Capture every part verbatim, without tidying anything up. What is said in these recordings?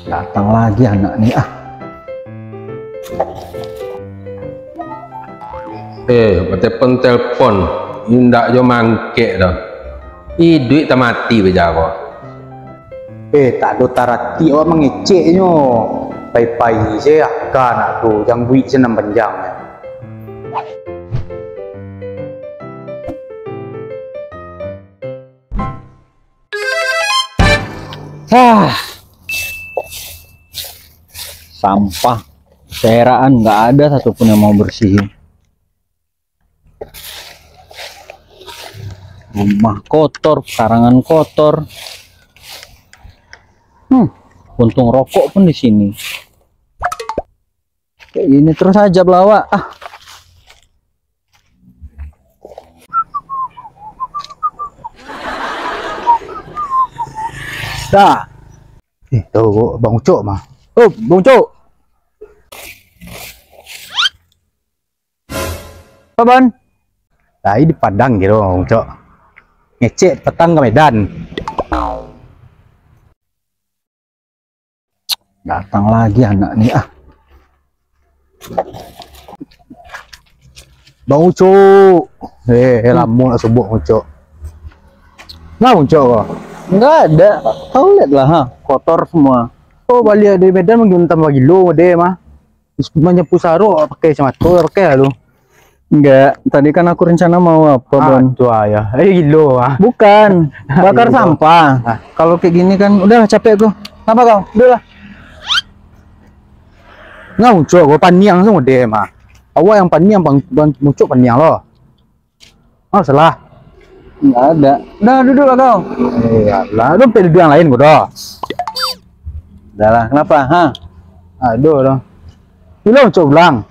Datang lagi anak ni, ah. Eh, batelpon-telpon, indak jo mangkek doh. Iduik tamati bajaro. Eh, tak ado taratik awak mangeceknyo. Pai-pai se aka anak tu, jangguik se nan panjang. Ah. Sampah. Serak-an, nggak ada satupun yang mau bersihin. Rumah kotor, pekarangan kotor. Hmm, untung rokok pun di sini. Kayak gini terus aja belawak. Ah. Dah. Eh, tu Bang Ucok mah. Oh, Bang Ucok. Apa, Ban? Tadi di Padang gitu, Bang Ucok. Ngecek petang ke Medan. Datang lagi anak ni, ah. Bang Ucok. Eh, eh, lamo nak subuh, Bang Ucok. Nah, Bang Ucok ko? Enggak ada. Kau lihat lah, ha, kotor semua. Oh, baliak dari Medan mangguntan bagilo deh mah. Manyapu sarok pakai kacamato, pakai lah tu. Enggak, tadi kan aku rencana mau apa, Bon? Ah, tu ayah. Eh, gilo ah. Bukan, bakar sampah. Ah. Kalau kayak gini kan, udah capek aku. Kenapa kau? Udah lah. Nggak, Ucok, gua paniang sama dia mah. Awak yang paniang, bang, bang Ucok paniang loh. Oh, salah. Enggak ada. Dah, duduk lah kau. Eh, alah, dompet duduak yang lain kau dah. Dah lah, kenapa? Ha? Aduh, dah. Bila Ucok pulang?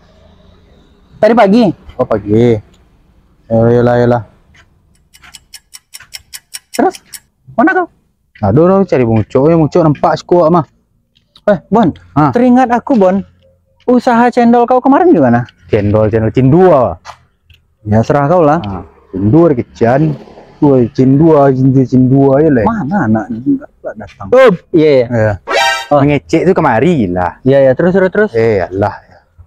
Tadi pagi. Oh, pagi. Eh, yolah, yolah. Terus? Mana kau? Aduh, dah cari Bang Ucok. Ya, Bang Ucok nampak siko mah. Eh, Bon, ah. Teringat aku, Bon. Usaha cendol kau kemarin gimana? Cendol, cendol cindua. Ya, serah kau lah. Ah, cindua kecian. Tuh, cindua, cindua, cindua aja lah. Mana anak ni? Enggak pula datang. Up. Iya, iya. Iya. Oh. Mengecek tu kemari lah. Iya, iya. Terus, terus, terus. Eh, alah.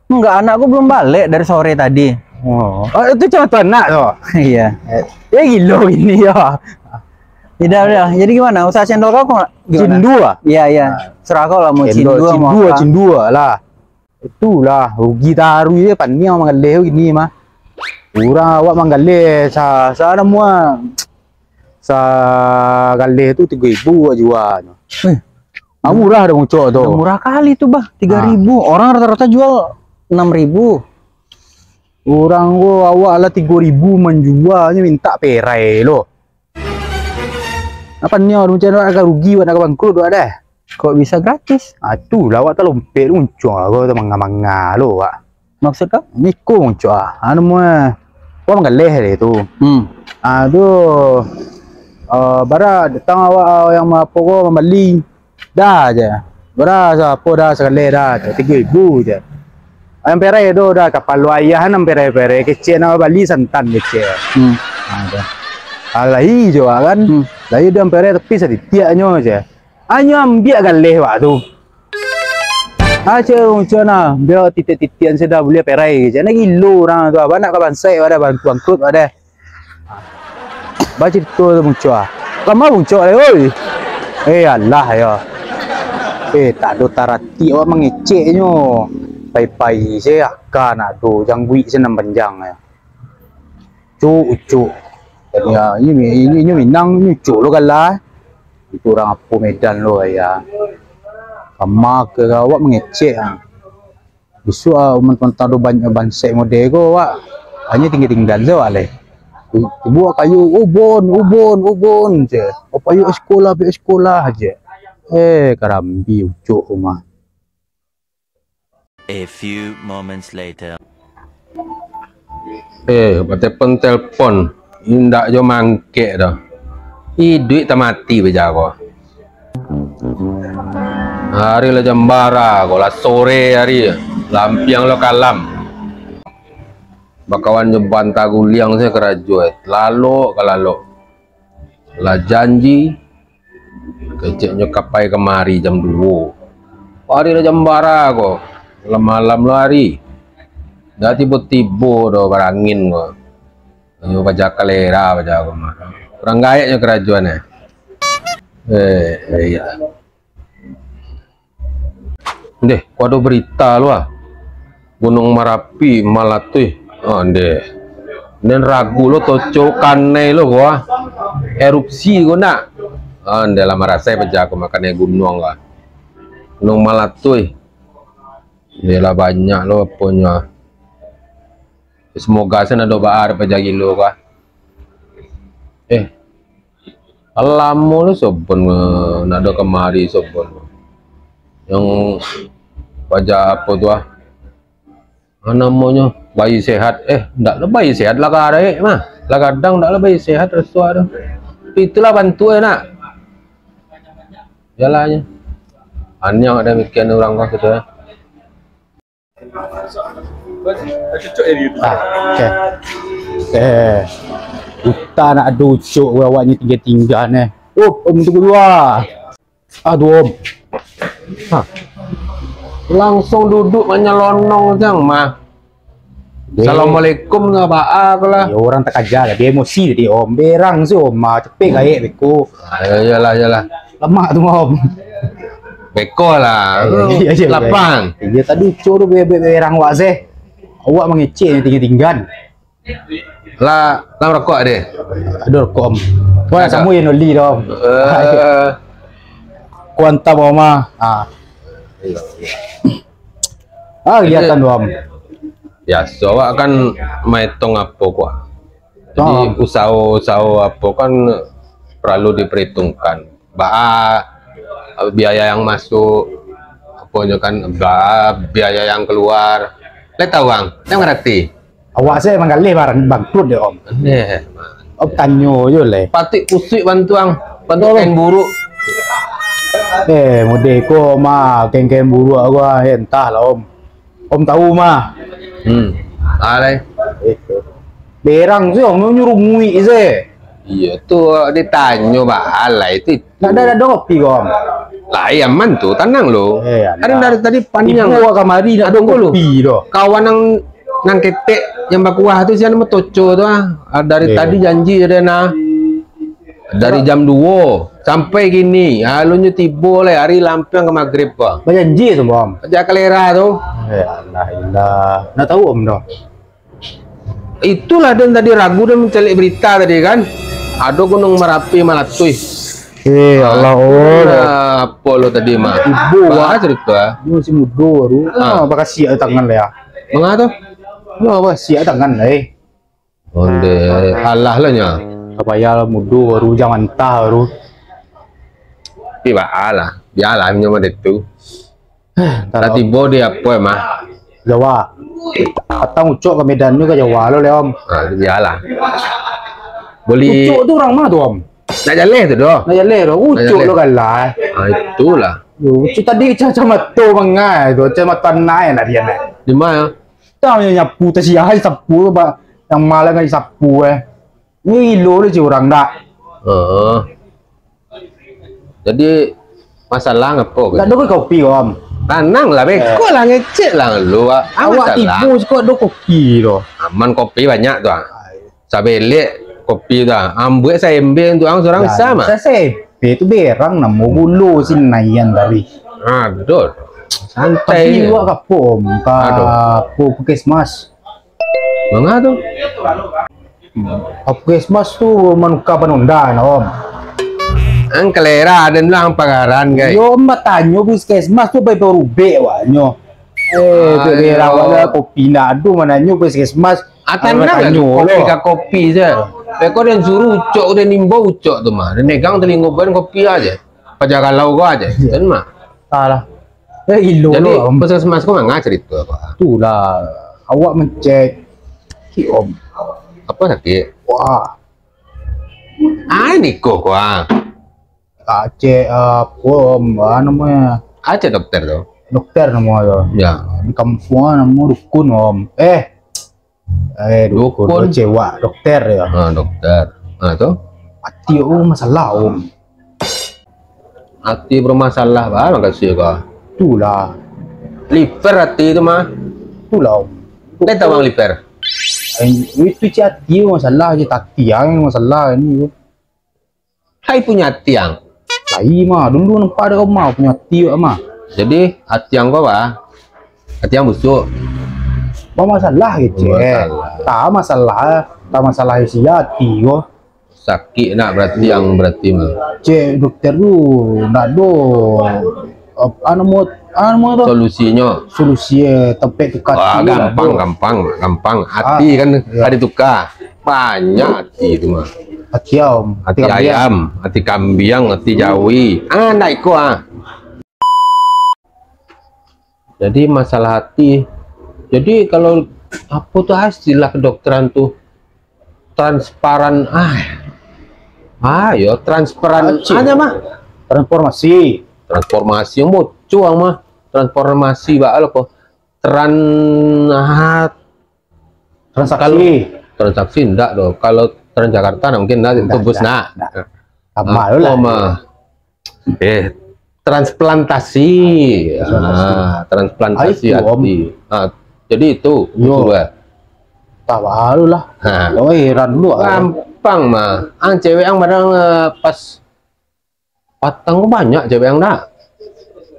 Enggak, anakku belum balik dari sore tadi. Oh, oh, itu cuma tu anak tu? Iya. Eh, eh, gilo ini ya. Tidak, tidak. Jadi gimana? Usaha cendol kau kok gimana? Cindua? Iya, iya. Ah. Serah kau lah, mau cindua, cindua, mau apa. Cindua lah. Itulah, rugi taruih dia, paniang manggaleh gini mah. Urang awak manggaleh sa-, sa-, namuah, sagaleh tu tigo ribu awak jua. Eh. Ah, murah dah Bang Ucok tu. Dah murah kali tu, bah, tiga ribu. Ah. Orang rata-rata jual enam ribu. Urang ko awak lah tigo ribu manjualnyo, mintak perai lo. Apa nyo, macam tu, agak rugi, awak nak bangkrut, awak dah. Kok bisa gratis? Ah, tu lah, awak talompek tu, muncung aku, tu manga-manga lo, awak. Maksud kau? Niko muncung, ah. Anu, mua. Awak manggaleh deh tu. Hmm. Ah, tu, ah, bara datang awak, ah, yang apo ko mambali. Dah je. Bara sa-, apo dah sagaleh dah, tigo ribu je. Ayam perai tu dah, kapalo ayah nan perai-perai, kecek nak bali santan kecek. Hmm. Ha, dah. Ha, lai je wak kan. Hmm. Lai dah perai tapi satitiaknyo je. Hanyo ambiak galeh wak tu. Ha, cek, cek nah, biar titiak-titiak sudah buliah perai je. Nak gilo urang tu, abang nak ka bansaik wak dah, bangkrut wak dah. Bacarito tu Bang Ucok ah. Lamo Bang Ucok lai, oi. Eh, alah yo. Eh, tak ado taratik awak mangeceknyo. Pai-pai se aka nak tu, jangguik se nan panjang yo. Ucok, Ucok. Yo, inyo, inyo, inyo Minang, inyo Ucok lo gala. Itu urang apo Medan lo, ya. Kama ka awak mangecek ah. Bisuak, ah, umua mantang do banyak bansaik model ko, wak. Hanyo tingga-tingga se wak lai. Tibo kayo, "Ubon, ubon, ubon," je. "Apo, payuak sikolah, payuak sikolah," je. Eh, karambi Ucok rumah. A few moments later. Eh, batelpon-telpon, indak jo mangkek doh. Iduik tamati bajaro. Hari lah jam bara ko, lah sore hari, lampiang lo kalam. Bakawan jo banta guliang se karajo, eh. Lalok ka lalok. Lah janji, keceknyo ka pai kamari jam duo. Ari lah jam bara ko. Malam-malam lo ari. Dah tibo-tibo do barangin ko. Ayo baja kalera baja ko mah. Kurang gaek nyo karajoan eh. Eh, iya. Ndeh, ko ado berita lo ah. Gunung Marapi malatuih. Oh, ndeh. Nden ragu lo toco kanai lo ko ah. Erupsi ko nak. Oh, ndeh lah marasai baja ko makan gunuang lah. Gunung malatuih. Iyolah banyak lo aponyo. Semoga sen ado baa dek pajagi lo ka. Eh. Lamo lo sobon eh, nak ado kamari sobon. Yang paja apo tu ah. Ah, namonyo bayi sehat. Eh, ndak lo bayi sehat lah kadaik mah. Lah kadang ndak lo bayi sehat resto tu. Itulah bantuak eh nak. Jalannya. Anyang ado mikian urang kau sudah. Ah, oke. Eh, utak nak ado ucok awaknyo tingga-tingga neh. Oh, om tunggu dua. Aduh, om. Ha. Langsung duduk manyalonong jang mah. Assalamualaikum lah baa ko lah. Ya orang takaja lah, dia emosi tadi om. Berang si om, ah, cepek gaek beko. Ah, ya, iyalah, iyalah. Lamak tu om. Beko lah. Iya, iya, iya. Lapang. Iya tadi ucok tu be- be- berang wak seh. Awak mangecek ni tinggi-tinggan. Lah, lah rokok deh. Aduh rokok om. Kau nak sama yang noli dah om. Eh. Kuanta mama. Ah. Ah, kelihatan tu om. Biaso awak kan maetong apo ko. Jadi usaho-usaho apo kan perlu diperhitungkan. Baa biaya yang masuk, aponyo kan baa biaya yang keluar. Lai tahu ang, lai mangarati. Awak se manggaleh barang bangkrut deh om. Neh, om tanyo jo leh. Patik pusuik bantuang, bantuang kain buruk. Eh, mode ko mah kain-kain buruk aku ah, eh, entahlah om. Om tahu mah. Hmm. Alai. Berang tu om nyuruh muik se. Iya tu ditanyo baa alai tu. Nak ada ada kopi ko om. Lai aman tu, tanang lo. Eh, ada dari tadi panjang. Ibu kamari nak ada kopi doh. Kawan nang nang ketek yang bakuah tu siapa nama Toco tu ah. Ah, dari tadi janji ada nah. Dari jam dua sampai kini, alunyo tibo lai ari lampiang ka magrib ko. Bajanji tu, Bang. Aja kalera tu. Eh, Allah, Allah. Nak tahu om dah. Itulah dan tadi ragu dan mencari berita tadi kan. Ado Gunung Marapi malatuih. Eh, Allah, oh. Nah, apa lo tadi mah? Ibu, wah cerita. Dia masih muda baru. Ah, bakasi tangan lah ya. Mengapa tu? Lo bakasi tangan lah eh. Onde, alah lah nya. Kapayal mudo baru bujang mantah baru. Tapi baa lah, bialah nyo mode tu. Lah tibo di apo mah? Jawa. Patang ucok ka Medan tu ka Jawa lo leh om. Ha, bialah. Boli. Ucok tu urang ma tu om? Nak jaleh tu doh. Nak jaleh doh. Ucok lo kalah. Ha, itulah. Yo, ucok tadi kacamata mangai tu, kacamata nai lah dia nai. Di ma? Tau nyo nyapu, tasiah sapu tu, ba-, yang malang kan sapu eh. Ni ilo tu si urang dak. Heeh. Jadi masalah ngapo? Dak ado kopi, Om. Tanang lah, beko lah, ngecek lah lu. Awak tibo siko ado kopi tu. Aman, kopi banyak tu ah. Sabelek kopi tu ah. Ambuek saembeng tu ang surang bisa mah. Sasempe tu berang namo gulo sinaian tadi. Aduh. Santai. Tapi awak ka apo, Om? Ka apo, puskesmas? Manga tu? Puskesmas tu manuka panunda, Om. Ang kalera, den bilang pagaran, kai. Yo, Om batanyo puskesmas tu bai barubek awaknyo. Eh, tu berang awak lah, kopi ndak ado, mananyo puskesmas. Atau ndak tanyo kopi lo. Ka kopi se. Beko den suruh ucok, den imbau ucok tu mah. Den megang talingo ben kopi aja. Paja kalau ko aja. Iyo. Den mah. Salah. Eh, ilo. Jadi, lo, Om. Puskesmas ko manga cerita ko? Itulah, awak mencek. Ki, Om. Apa sakit? Wah. Ah, niko ko ah. Ah, cek, ah, apo, Om? Ah, namonyo? Ah, cek dokter tu. Dokter namo tu. Ya. Di kampuang namo dukun, Om. Eh, Eh, dukun, dukun. Cewek dokter ya. Ha, dokter. Ha, tu? Ati awak masalah, Om. Ati bermasalah, bah, makasih kau. Itulah. Liver ati tu mah. Itulah, Om. Ngai tau ang liver? Eh, itu cek ati masalah, cek ati ang masalah ini tu. Hai punyo ati ang. Lai mah, dulu nampak dek Om mah, punyo ati wak mah. Jadi, ati ang ko apa? Ati ang busuk. Apa masalah kecek? Masalah. Tak masalah, tak masalah isi ati ko. Sakik nak berarti ang berarti mah. Cek dokter tu, ndak ado, ap-, anu mo, anu mo tu. Solusinyo. Solusi, eh, tampek tukar. Wah, ati lah, gampang, bro. Gampang, gampang. Ati kan ado tukar. Banyak ati tu mah. Ati, Om. Ati ayam, ati kambiang, ati jawi. Ah, ndak iko ah. Jadi masalah ati. Jadi kalau apo tu ah istilah kedokteran tu? Transparan, ah. Ah, yo transparan aja mah. Transformasi. Transformasi yang bocor mah. Transformasi ba lo ko. Tran-, ah, transaksi. Kalau transaksi ndak doh. Kalau Transjakarta nah mungkin ndak, itu bus ndak. Ndak. Apo lah. Mah? Eh, transplantasi. Transplantasi. Ah, transplantasi ati. Ah, jadi itu. Yo. Tahu lah. Ha. Oh, heran dulu. Gampang mah. Ang cewek ang barang, eh, pas patang ko banyak cewek ang dak?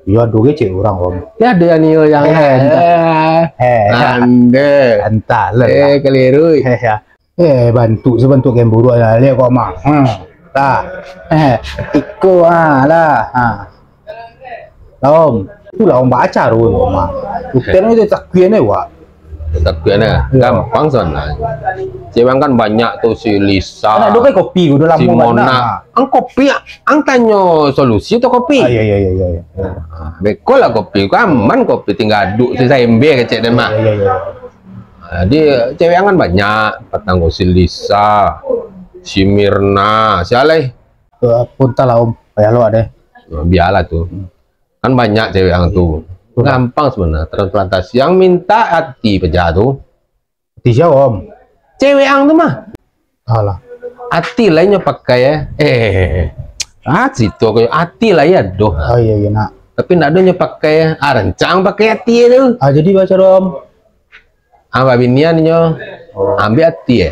Yo, ado ge cewek urang, Om. Ya, ado yang ni yang. Eh, entah. Eh, ande. Entah lah. Eh, keliru. Eh, ya. Eh, bantuk sebantuk kemburu lah, lihat kau mah. Hmm. Lah. Eh, iko ah lah. Ha. Lah, Om. Itulah, Om, baca dulu, Om. Bukan itu takuan ni, wak. Takuan ni. Gampang sana. Cewek kan banyak tu, si Lisa. Anak dua kan kopi, udah lama si Mona. Ang kopi, ang tanyo solusi atau kopi? Ah, iya, iya, iya, iya, iya. Ah, beko lah kopi. Aman kopi, tinggal aduk si saembe kecek den mah. Iya, iya, iya. Jadi, cewek ang kan banyak, patang ko si Lisa, si Mirna, si alai. Eh, pun entahlah, Om, payah lo deh. Nah, biarlah tu. Kan banyak cewek ang tu. Gampang sebenarnya transplantasi. Yang minta ati peja tu. Ati sia, Om? Cewek ang tu mah. Alah. Ati lah inyo pakai, eh. Eh, ah, situ aku ati lah ya doh. Oh, iya, iya, nak. Tapi ndak ado nyo pakai, ah, rancak pakai ati tu. Ah, jadi baca doh, Om. Ah, babinian nyo. Oh. Ambil ati, eh.